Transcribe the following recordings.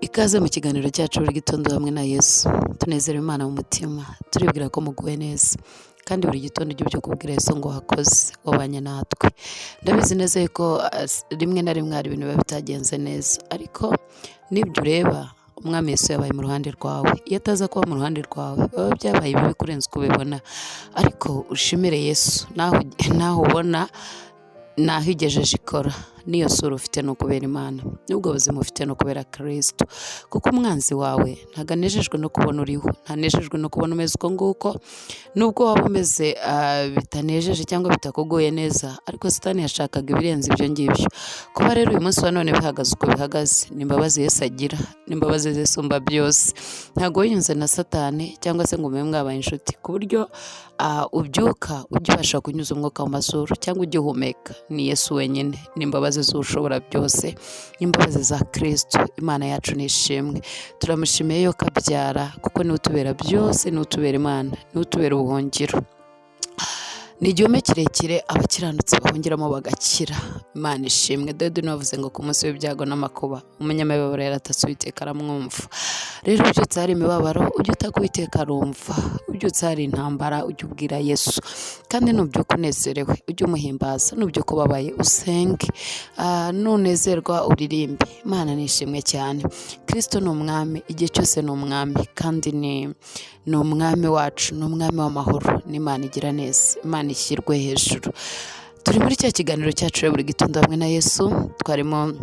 Ikaze mu kiganiro cyacu buri gitondo hamwe na Yesu. Tunezerewe Imana mu mutima, turibwira ko muguwe neza. Kandi buri gitondo ujye ubyuka ubwira Yesu ngo wakoze, wabanye natwe. Ndabizi neza yuko rimwe na rimwe hari ibintu biba bitagenze neza, ariko n'ibyo ureba Umwami Yesu yabaye mu ruhande rwawe. Iyo ataza kuba mu ruhande rwawe, biba byabaye bibi kurenza uko ubibona. Ariko ushimire Yesu, naho ubona naho igejeje ikora, n'iyo sura ufite ni ukubera Imana, n'ubwo buzima ufite ni ukubera Kristo. Kuko umwanzi wawe ntabwo anejejwe no kubona uriho, ntanejejwe no kubona umeze uko nguko, nubwo waba umeze bitanejeje cyangwa bitakuguye neza, ariko Satani yashakaga ibirenze ibyo ngibyo. Kuba rero uyu munsi wa none bihagaze uko bihagaze, ni imbabazi Yesu agira, ni imbabazi zisumba byose. Ntabwo wiyunze na Satani cyangwa se ngo mube mwabaye inshuti, ku buryo ubyuka ujya ubasha kunyuza umwuka mu mazuru cyangwa ugihumeka. Ni Yesu wenyine, ni imbabazi z'ushobora byose, imbabazi za Kristo. Imana yacu ni ishimwe, turamushimiye yo kabyara, kuko niwe utubera byose, niwe utubera Imana, niwe utubera ubuhungiro. Ni igihome kirekire abakiranutsi bahungiramo bagakira. Imana ishimwe. Dawidi niwe wavuze ngo ku munsi w'ibyago n'amakuba umunyamibabaro yaratatse, Uwiteka aramwumva. Rero ubyutse hari imibabaro, ujye utaka, Uwiteka arumva. Ubyutse hari intambara, ujye ubwira Yesu. Kandi nubyuka unezerewe, ujye umuhimbaza. Nubyuka ubabaye, usenge. Nunezerwa, uririmbe. Imana ni ishimwe cyane. Kristo ni umwami, igihe cyose ni umwami, kandi ni umwami wacu, ni umwami w'amahoro, n'Imana igira neza. Imana ishyirwe hejuru. Turi muri cya kiganiro cyacu rero buri gitondo hamwe na Yesu, twarimo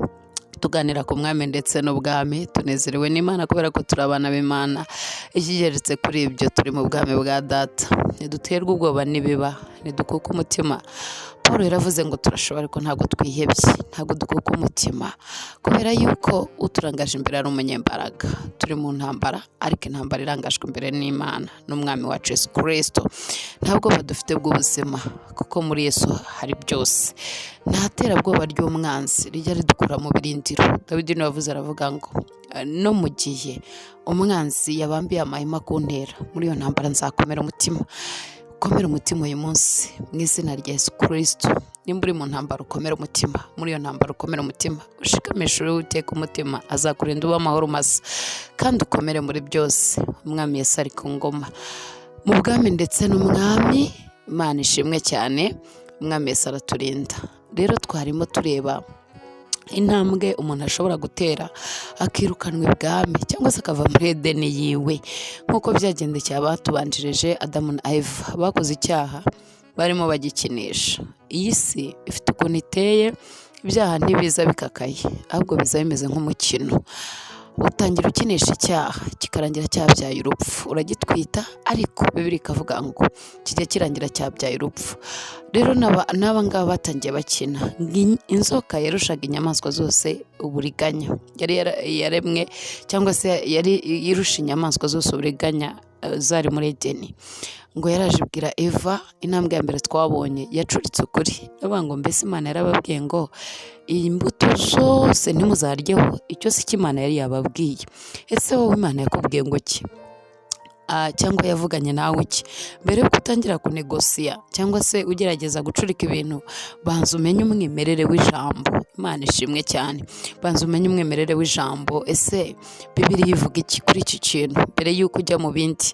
tuganira ku mwami ndetse n'ubwami. Tunezerewe n'Imana kubera ko turi abana b'Imana. Ikigeretse kuri ibyo, turi mu bwami bwa Data. Ntiduterwa ubwoba n'ibiba, ntidukuka umutima. Paul yaravuze ngo turashobora, ariko ntabwo twihebye, ntabwo dukuka umutima, kubera yuko uturangaje imbere ari umunyembaraga. Turi mu ntambara, ariko intambara irangajwe imbere n'Imana n'Umwami wacu Yesu Kirisito. Nta bwoba dufite bw'ubuzima, kuko muri Yesu hari byose. Nta terabwoba ry'umwanzi rijya ridukura mu birindiro. Dawidi niwe wavuze, aravuga ngo no mu gihe umwanzi yabambiye amahema kuntera, muri iyo ntambara nzakomera umutima. Komera umutima uyu munsi mu izina rya Yesu Kirisito. Nimba uri mu ntambara, ukomere umutima. Muri iyo ntambara ukomere umutima, ushikamishe Uwiteka umutima, azakurinda ube amahoro masa, kandi ukomere muri byose. Umwami Yesu ari ku ngoma mu bwami ndetse n'umwami. Imana ishimwe cyane, Umwami Yesu araturinda. Rero twarimo tureba intambwe umuntu ashobora gutera akirukanwa ibwami cyangwa se akava muri Edeni yiwe, nk'uko byagendekeye abatubanjirije Adamu na Eva bakoze icyaha barimo bagikinisha. Iyi si ifite ukuntu iteye, ibyaha ntibiza bikakaye, ahubwo biza bimeze nk'umukino. Utangira ukinisha icyaha, kikarangira cyabyaye urupfu. Uragitwita, ariko Bibiliya ikavuga ngo kijya kirangira cyabyaye urupfu. Rero n'aba ngaba batangiye bakina. Inzoka yarushaga inyamaswa zose uburiganya, yari yaremwe cyangwa se yari irusha inyamaswa zose uburiganya zari muri Edeni. Ngo yaraje ibwira Eva. Intambwe ya mbere twabonye, yacuritse ukuri. Ndavuga ngo mbese Imana yarababwiye ngo iyi mbuto zose ntimuzaryeho? Icyo si cyo Imana yari yababwiye. Ese wowe Imana yakubwiye ngo ki? Cyangwa yavuganye nawe iki? Mbere yuko utangira kunegosiya cyangwa se ugerageza gucurika ibintu, banza umenye umwimerere w'ijambo. Imana ishimwe cyane. Banza umenye umwimerere w'ijambo. Ese Bibiliya ivuga iki kuri iki kintu mbere y'uko ujya mu bindi?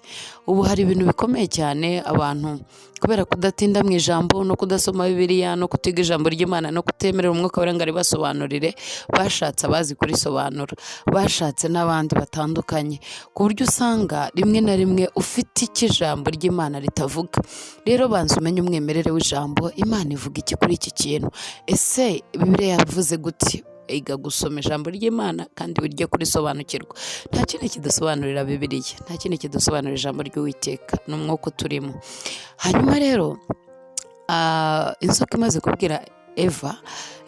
Ubu hari ibintu bikomeye cyane abantu, kubera kudatinda mu ijambo no kudasoma Bibiliya no kutiga ijambo ry'Imana no kutemerera Umwuka Wera ngo aribasobanurire, bashatse abazi kurisobanura, bashatse n'abandi batandukanye, ku buryo usanga rimwe na rimwe ufite icyo ijambo ry'Imana ritavuga. Rero banza umenye umwimerere w'ijambo. Imana ivuga iki kuri iki kintu? Ese Bibiliya yavuze gute? Iga gusoma ijambo ry'Imana kandi ujye kurisobanukirwa. Nta kindi kidusobanurira Bibiliya, nta kindi kidusobanurira ijambo ry'Uwiteka, ni umwuka uturimo. Hanyuma rero inzoka imaze kubwira Eva,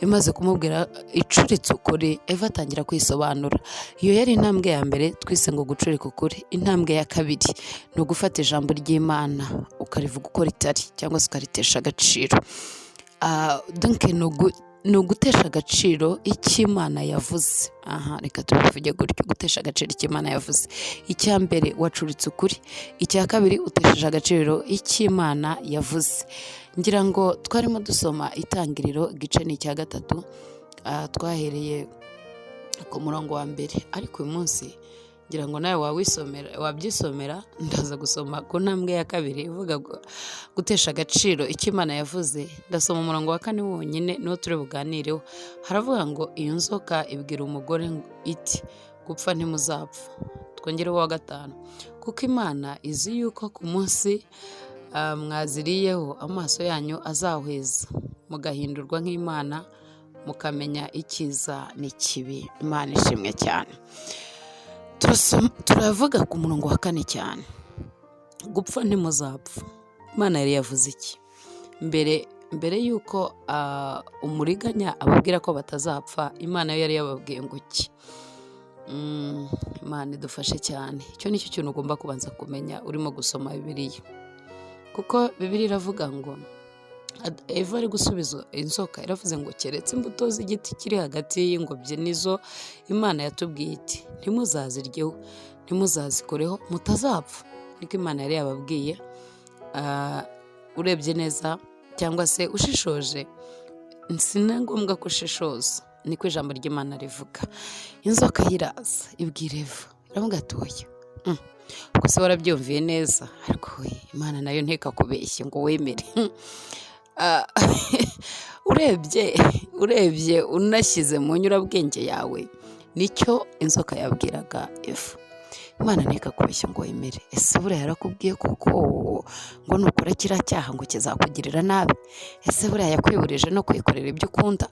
imaze kumubwira icuritse ukuri, Eva atangira kwisobanura. Iyo yari intambwe ya mbere twise ngo gucurika ukuri. Intambwe ya kabiri ni ugufata ijambo ry'Imana ukarivuga uko ritari cyangwa se ukaritesha agaciro. Donc ni ugutesha agaciro icyo Imana yavuze. Aha reka tubivuge gutyo: gutesha agaciro icyo Imana yavuze. Icya mbere wacuritse ukuri, icya kabiri utesheje agaciro icyo Imana yavuze. Ngira ngo twarimo dusoma Itangiriro, igice ni icya 3, twahereye ku murongo wa mbere. Ariko uyu munsi ngira ngo nawe wawisomera, wabyisomera. Ndaza gusoma ku ntambwe ya kabiri ivuga gutesha agaciro icyo Imana yavuze. Ndasoma umurongo wa 4 wonyine, niwo turi buganireho. Haravuga ngo: "Iyo nzoka ibwira umugore iti: 'Gupfa ntimuzapfa.'" Twongereho uwa 5: "Kuko Imana izi yuko ku munsi mwaziriyeho amaso yanyu azahweza, mugahindurwa nk'Imana, mukamenya icyiza n'ikibi." Imana ishimwe cyane. Turavuga ku murongo wa 4 cyane: gupfa ntimuzapfa. Imana yari yavuze iki mbere? Mbere y'uko umuriganya ababwira ko batazapfa, Imana yo yari yababwiye ngo iki? Imana idufashe cyane. Icyo ni cyo kintu ugomba kubanza kumenya urimo gusoma Bibiliya, kuko Bibiliya iravuga ngo Eva ari gusubiza inzoka, iravuze ngo: "Keretse imbuto z'igiti kiri hagati y'ingobyi, nizo Imana yatubwiye iti: 'Ntimuzaziryeho, ntimuzazikoreho, mutazapfa.'" Niko Imana yari yababwiye. Urebye neza cyangwa se ushishoje, si na ngombwa ko ushishoza, niko ijambo ry'Imana rivuga. Inzoka yiraza ibwira Eva, iravuga ati: "Oya, ubwo se warabyumviye neza? Ariko we, Imana nayo ntikakubeshye ngo wemere." Urebye unashyize mu nyurabwenge yawe, nicyo inzoka yabwiraga Eva: "Imana ntikakubeshye ngo wemere. Ese buriya yarakubwiye koko ngo nukora kiriya cyaha ngo kizakugirira nabi? Ese buriya yakwiburije no kwikorera ibyo ukunda?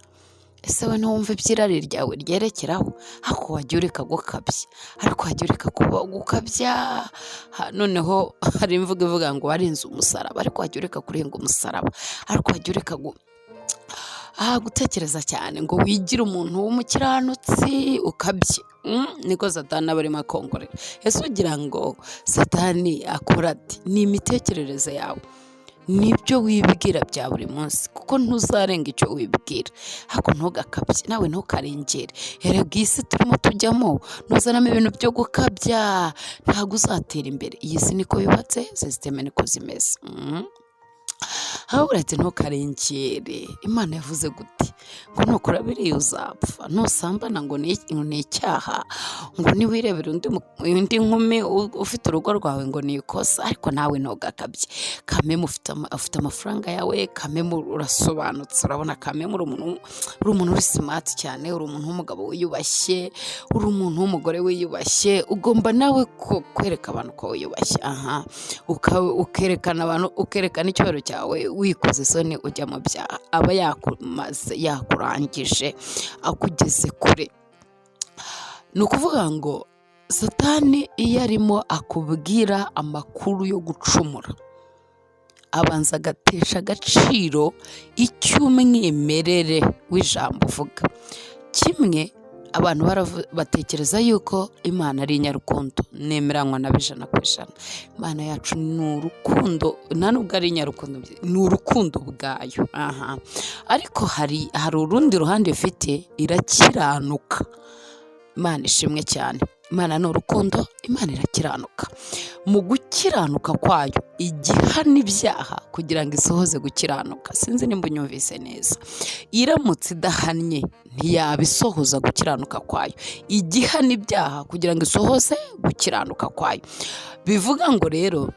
Ese we ntiwumva iby'irari ryawe ryerekeraho? Ariko wajya ureka gukabya, ariko wajya ureka kuba gukabya." Noneho hari imvugo ivuga ngo warenze umusaraba. "Ariko wajya ureka kurenga umusaraba, ariko wajya ureka gutekereza cyane ngo wigire umuntu w'umukiranutsi ukabye." Niko Satani aba arimo akongorera. Ese ugira ngo Satani akora ati? Ni imitekerereze yawe, nibyo wibwira bya buri munsi, kuko ntuzarenga icyo wibwira. Ariko ntugakabye nawe, ntukarengere. Erega iyi si turimo tujyamo, ntuzanamo ibintu byo gukabya, ntabwo uzatera imbere. Iyi si niko yubatse, sisiteme niko zimeze. Ahubwo ati: "Ntukarengere. Imana yavuze gute ngo nukora biriya uzapfa? Nusambana ngo ni icyaha, ngo niwirebera undi nkumi ufite urugo rwawe ngo ni ikosa. Ariko nawe ntugakabye. Kameme ufite amafaranga yawe, kameme urasobanutse, urabona kameme uri umuntu uri smart cyane, uri umuntu w'umugabo wiyubashye, uri umuntu w'umugore wiyubashye. Ugomba nawe kwereka abantu ko wiyubashye." Aha ukerekana abantu, ukerekana icyubahiro cyawe, wikoze isoni ujya mu byaha, aba yakumaze, yakurangije, akugeze kure. Ni ukuvuga ngo Satani iyo arimo akubwira amakuru yo gucumura, abanza agatesha agaciro icy'umwimerere w'ijambo uvuga. Kimwe abantu batekereza yuko Imana ari inyarukundo. Nemeranywa na 100%. Imana yacu ni urukundo, nta nubwo ari inyarukundo, ni urukundo ubwayo. Aha ariko hari urundi ruhande ifite: irakiranuka. Imana ishimwe cyane. Imana ni urukundo, Imana irakiranuka. Mu gukiranuka kwayo igihana ibyaha kugira ngo isohoze gukiranuka. Sinzi nimba unyumvise neza. Iramutse idahannye ntiyabisohoza gukiranuka kwayo. Igihana ibyaha kugira ngo isohoze gukiranuka kwayo. Bivuga ngo rero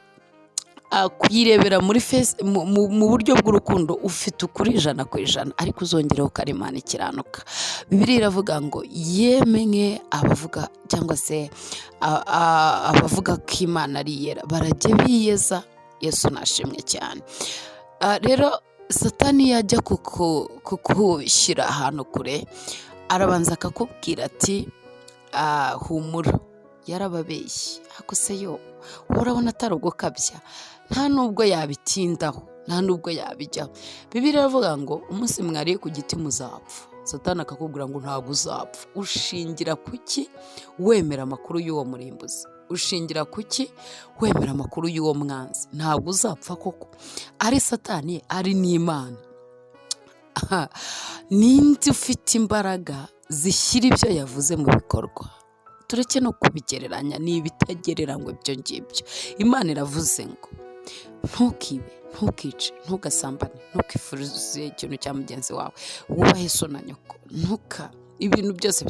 kuyirebera muri face mu buryo bw'urukundo, ufite ukuri 100%, ariko uzongereho ko ari Imana ikiranuka. Bibiliya iravuga ngo: "Yemwe abavuga cyangwa se abavuga ko Imana ari iyera, barajye biyeza." Yesu nashimwe cyane. Rero Satani yajya kukushyira ahantu kure, arabanza akakubwira ati: "Humura, yarababeshye." Ariko se yo urabona atari ugukabya? Nta nubwo yabitindaho, nta nubwo yabijyaho. Bibiliya iravuga ngo: "Umunsi mwariye ku giti muzapfa." Satani akakubwira ngo ntabwo uzapfa. Ushingira ku ki wemera amakuru y'uwo murimbuzi? Ushingira ku ki wemera amakuru y'uwo mwanzi? Ntabwo uzapfa koko. Ari Satani, ari n'Imana, ninde ufite imbaraga zishyira ibyo yavuze mu bikorwa? Tureke no kubigereranya, ni ibitagereranywa ibyo ngibyo. Imana iravuze ngo: "Ntukibe, ntukice, ntugasambane, ntukifurize ikintu cya mugenzi wawe, wubahe so na nyoko, ntuka Ibintu byose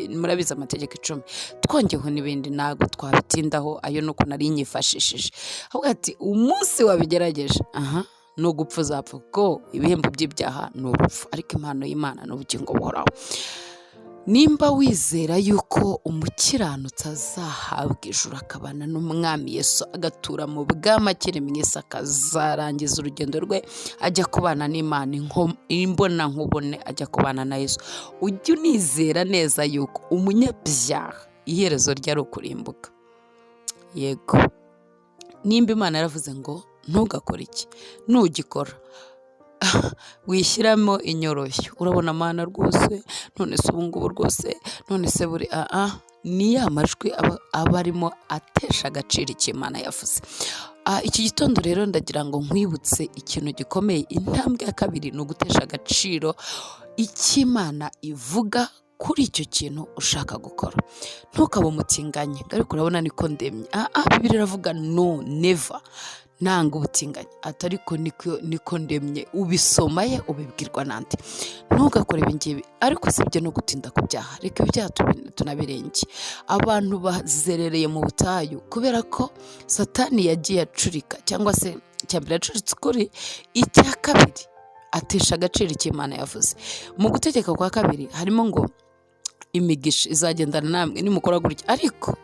murabizi, amategeko 10 twongeyeho n'ibindi, ntabwo twabitindaho. Ayo ni uko nari nyifashishije. Ahubwo ati umunsi wabigerageje, aha ni ugupfa uzapfa, kuko ibihembo by'ibyaha ni urupfu, ariko impano y'Imana ni ubugingo buhoraho. Nimba wizera yuko umukiranutsi azahabwa ijuru, akabana n'Umwami Yesu, agatura mu bwami akiri mu isi, akazarangiza urugendo rwe ajya kubana n'Imana imbona nkubone, ajya kubana na Yesu, ujye unizera neza yuko umunyabyaha iherezo rye ari ukurimbuka. Yego, nimba Imana yaravuze ngo ntugakore iki, nugikora wishyiramo inyoroshyo, urabona Mana rwose, none se ubu ngubu rwose, none se buri aa, ni ya majwi aba arimo atesha agaciro icyo Imana yavuze. Iki gitondo rero ndagira ngo nkwibutse ikintu gikomeye. Intambwe ya kabiri ni ugutesha agaciro icyo Imana ivuga kuri icyo kintu ushaka gukora. Ntukabe umutinganyi, ariko urabona niko ndemye. Bibiliya iravuga no, never, nanga ubutinganyi. Ati ariko niko ndemye. Ubisoma ye, ubibwirwa nande? Ntugakore ibi ngibi. Ariko usibye no gutinda ku byaha, reka ibyaha tunabirenge. Abantu bazerereye mu butayu kubera ko Satani yagiye acurika, cyangwa se icya mbere yacuritse ukuri, icya kabiri atesha agaciro icyo Imana yavuze. Mu Gutegeka kwa Kabiri harimo ngo imigisha izagendana namwe nimukora gutya, ariko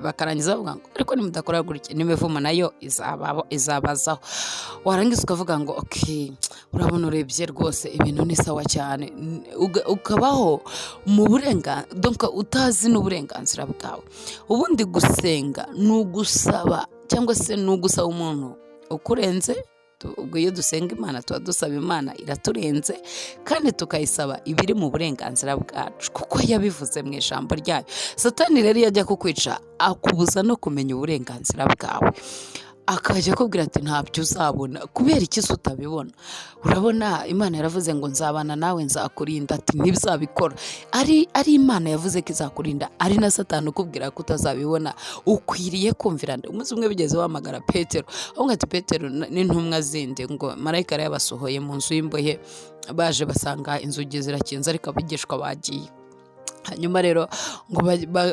bakarangiza bavuga ngo ariko nimudakora gutya n'imivumo nayo izabazaho. Warangiza ukavuga ngo ok, urabona urebye rwose ibintu ni sawa cyane. Ukabaho mu burenganzira, donc utazi n'uburenganzira bwawe. Ubundi gusenga ni ugusaba, cyangwa se ni ugusaba umuntu ukurenze. Ubwo iyo dusenga Imana tuba dusaba Imana iraturenze, kandi tukayisaba ibiri mu burenganzira bwacu kuko yabivuze mu ijambo ryayo. Satani rero iyo ajya kukwica akubuza no kumenya uburenganzira bwawe, akajya akubwira ati ntabyo uzabona. Kubera iki se utabibona? Urabona Imana yaravuze ngo nzabana nawe, nzakurinda, ati ntibizabikora. Ari Imana yavuze ko izakurinda, ari na Satani ukubwira ko utazabibona, ukwiriye kumvira nde? Umunsi umwe bigeze bahamagara Petero, aho ati Petero n'intumwa zindi, ngo marayika yari yabasohoye mu nzu y'imbohe, baje basanga inzugi zirakinze ariko abigishwa bagiye. Hanyuma rero ngo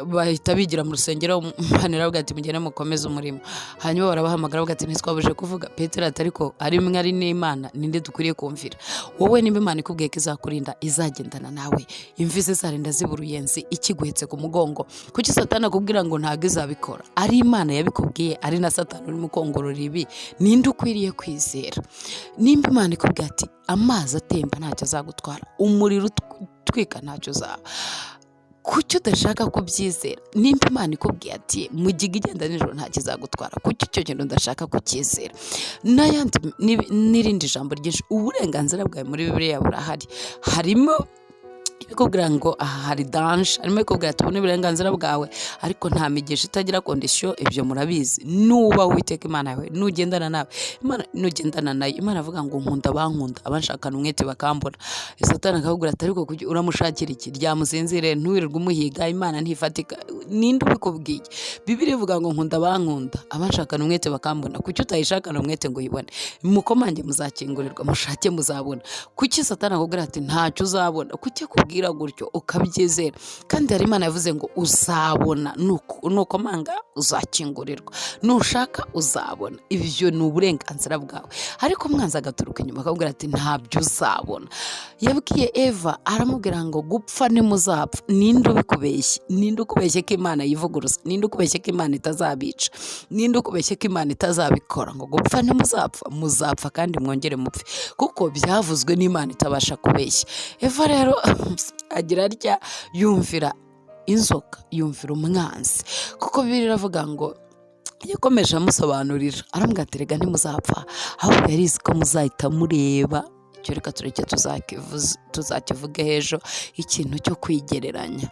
bahita bigira mu rusengero. Imana iravuga ati mugende mukomeze umurimo. Hanyuma barabahamagara, bavuga ati ntitwabuje kuvuga. Petero ati ariko ari mwe ari n'Imana, ninde dukwiriye kumvira? Wowe nimba Imana ikubwiye ko izakurinda, izagendana nawe, imvi zizarinda ziba uruyenzi ikiguhetse ku mugongo, kuki Satani akubwira ngo ntabwo izabikora? Ari Imana yabikubwiye, ari na Satani urimo ukongorora ibi, ninde ukwiriye kwizera? Nimba Imana ikubwiye ati amazi atemba ntacyo azagutwara, umuriro utwika ntacyo uzaba, kuki udashaka kubyizera? Nimba Imana ikubwiye ati mugiga igenda nijoro nta kizagutwara, kuki icyo kintu udashaka kucyizera? N'ayandi n'irindi jambo ryinshi, uburenganzira bwawe muri Bibiliya burahari. Harimo ibikubwira ngo aha hari danger, harimo ibikubwira ati ubu ni uburenganzira bwawe, ariko nta migisha itagira condition. Ibyo murabizi. Nuba Uwiteka Imana yawe, nugendana nawe Imana, nugendana nayo Imana avuga ngo nkunda abankunda, abanshakana umwete bakambona. Satani akakubwira ati ariko kuki uramushakira iki? Ryamusinzire, ntuwirirwe umuhiga, Imana ntifatika. Ninde ubikubwiye? Bibiliya ivuga ngo nkunda abankunda, abanshakana umwete bakambona. Kuki utayishakana umwete ngo uyibone? Mukomange muzakingurirwa, mushake muzabona. Kuki Satani akubwira ati ntacyo uzabona? Kuki akubwira gutyo ukabyizera? Kandi hari Imana yavuze ngo uzabona, nukomanga uzakingurirwa, nushaka uzabona. Ibyo ni uburenganzira bwawe. Ariko umwanzi agaturuka inyuma akabwira ati ntabyo uzabona. Yabwiye Eva, aramubwira ngo gupfa ntimuzapfa. Ninde ubikubeshye? Ninde ukubeshye ko Imana yivuguruza? Ninde ukubeshye ko Imana itazabica? Ninde ukubeshye ko Imana itazabikora? Ngo gupfa ntimuzapfa, muzapfa kandi mwongere mupfe, kuko byavuzwe n'Imana itabasha kubeshya. Eva rero agira atya yumvira inzoka, yumvira umwanzi, kuko Bibiliya iravuga ngo yakomeje amusobanurira, aramubwira ati rega ntimuzapfa, ahubwo yarizi ko muzahita mureba icyo. Reka tureke tuzakivuge ejo, ikintu cyo kwigereranya.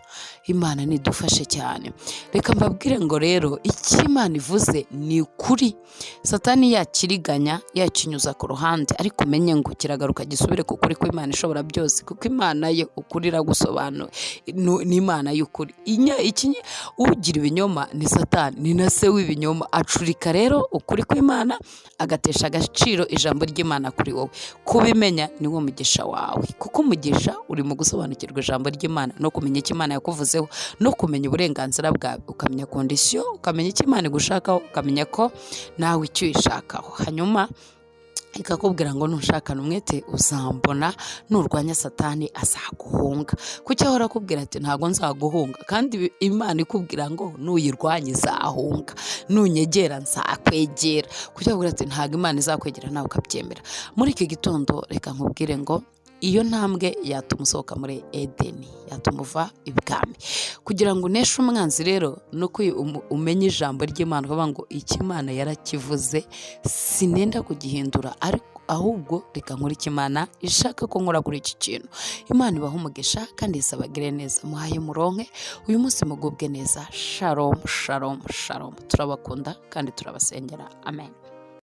Imana nidufashe cyane. Reka mbabwire ngo rero icyo Imana ivuze ni ukuri. Satani yakiriganya, yakinyuza ku ruhande, ariko umenye ngo kiragaruka gisubire ku kuri kw'Imana ishobora byose, kuko Imana yo ukuri iragusobanura, ni Imana y'ukuri. Ugira ibinyoma ni Satani, ni na se w'ibinyoma. Acurika rero ukuri kw'Imana, agatesha agaciro ijambo ry'Imana kuri wowe. Kubimenya Nubimenya niwo mugisha wawe, kuko umugisha uri mu gusobanukirwa ijambo ry'Imana no kumenya icyo Imana yakuvuzeho no kumenya uburenganzira bwawe, ukamenya condition, ukamenya icyo Imana igushakaho, ukamenya ko nawe icyo uyishakaho. Hanyuma ikakubwira ngo nushakana umwete uzambona, nurwanya Satani azaguhunga. Kuki ahora akubwira ati ntabwo nzaguhunga, kandi Imana ikubwira ngo nuyirwanya izahunga, nunyegera nzakwegera? Kuki akubwira ati ntabwo Imana izakwegera, nawe ukabyemera? Muri iki gitondo reka nkubwire ngo iyo ntambwe yatuma usohoka muri Edeni, yatuma uva ibwami. Kugira ngo uneshe umwanzi rero ni uko umenye ijambo ry'Imana, ukavuga ngo icyo Imana yarakivuze, sinenda kugihindura, ariko ahubwo reka nkore icyo Imana ishaka ko nkora kuri iki kintu. Imana ibahe umugisha kandi isabagire neza, muhaye muronke uyu munsi, mugubwe neza. Shalom, shalom, shalom. Turabakunda kandi turabasengera. Amen.